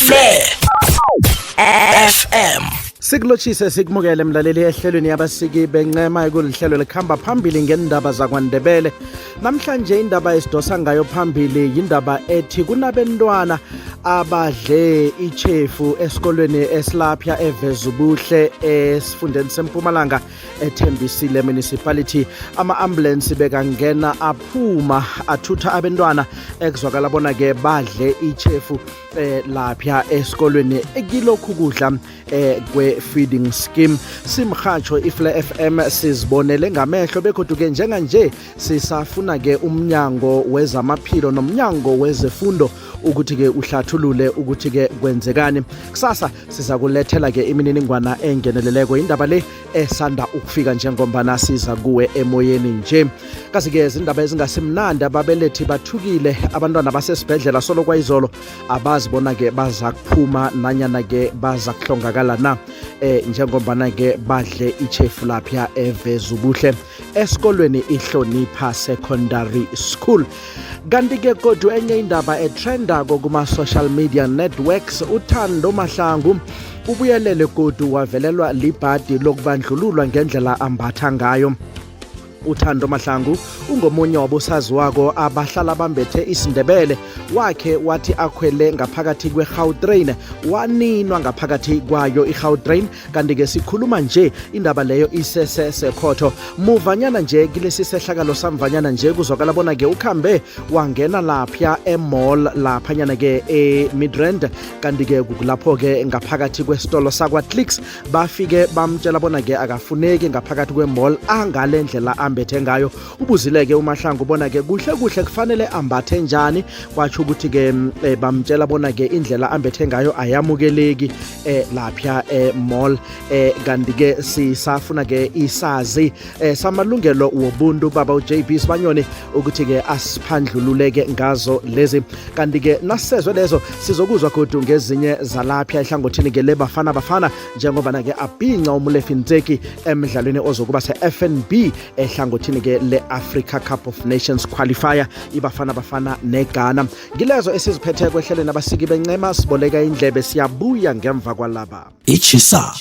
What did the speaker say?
Fle FM. Sikulotshise sikumukele mlaleli ehlelweni yabasiki bencema ekulihlelo likhamba phambili ngendaba zakwaNdebele. Namhlanje indaba esidosa ngayo phambili yindaba ethi kunabentwana abadle ichefu esikolweni esilapha eVezubuhle esifundeni seMpumalanga eThembisile Municipality. Ama-ambulensi bekangena aphuma athutha abentwana ekuzwakala bona-ke badle ichefu lapha esikolweni kilokhu kudla kwe-feeding scheme. Simhatsho iFle FM sizibonele ngamehlo begodu-ke njenganje sisafuna-ke umnyango wezamaphilo nomnyango wezefundo ukuthi-ke uhlathulule ukuthi-ke kwenzekani. Kusasa siza kulethela-ke imininingwana engeneleleko indaba le esanda ukufika njengombana siza kuwe emoyeni nje. Kazi-ke zindaba ezingasimnandi, ababelethi bathukile, abantwana basesibhedlela solo kwayizolo abazi bona-ke baza kuphuma nanyana-ke baza kuhlongakala na, njengombana-ke badle ichefu lapha eVezubuhle esikolweni iHlonipha Secondary School. Kanti-ke kodwa enye indaba etrendako kuma-social media networks, uThando Mahlangu ubuyelele godu wavelelwa libhadi lokubandlululwa ngendlela ambatha ngayo. uThando Mahlangu ungomunye wabosaziwako abahlala bambethe isiNdebele. Wakhe wathi akhwele ngaphakathi kwe-Gautrain, waninwa ngaphakathi kwayo i-Gautrain. Kanti-ke sikhuluma nje indaba leyo isesesekhotho. Muvanyana nje kilesi sehlakalo samvanyana nje kuzwakala bona-ke ukhambe wangena lapha e-mall laphanyana-ke e-Midrand, kanti-ke kukulapho-ke ngaphakathi kwesitolo sakwa-Clicks bafike bamtshela bona-ke akafuneki ngaphakathi kwe-mall angale ndlela ambethe ngayo. Ubuzile-ke uMahlangu bona-ke kuhle kuhle kufanele ambathe njani, kwatsho ukuthi-ke bamtshela bona-ke indlela ambethe ngayo ayamukeleki lapha e-mall. Kanti-ke sisafuna-ke isazi samalungelo wobuntu baba uJB Sibanyoni ukuthi-ke asiphandlululeke ngazo lezi. Kanti-ke nasezwe lezo sizokuzwa godu ngezinye zalapha ehlangothini-ke leBafana Bafana, njengobana-ke abhinca uMolefi Ntseki emdlalweni ozokuba se-FNB ehlangothini-ke le-Africa Cup of Nations qualifier, iBafana Bafana neGhana. Ngilezo esiziphetheko ehlelweni abasiki bencema. Siboleka indlebe, siyabuya ngemva kwalaba. Ichisa.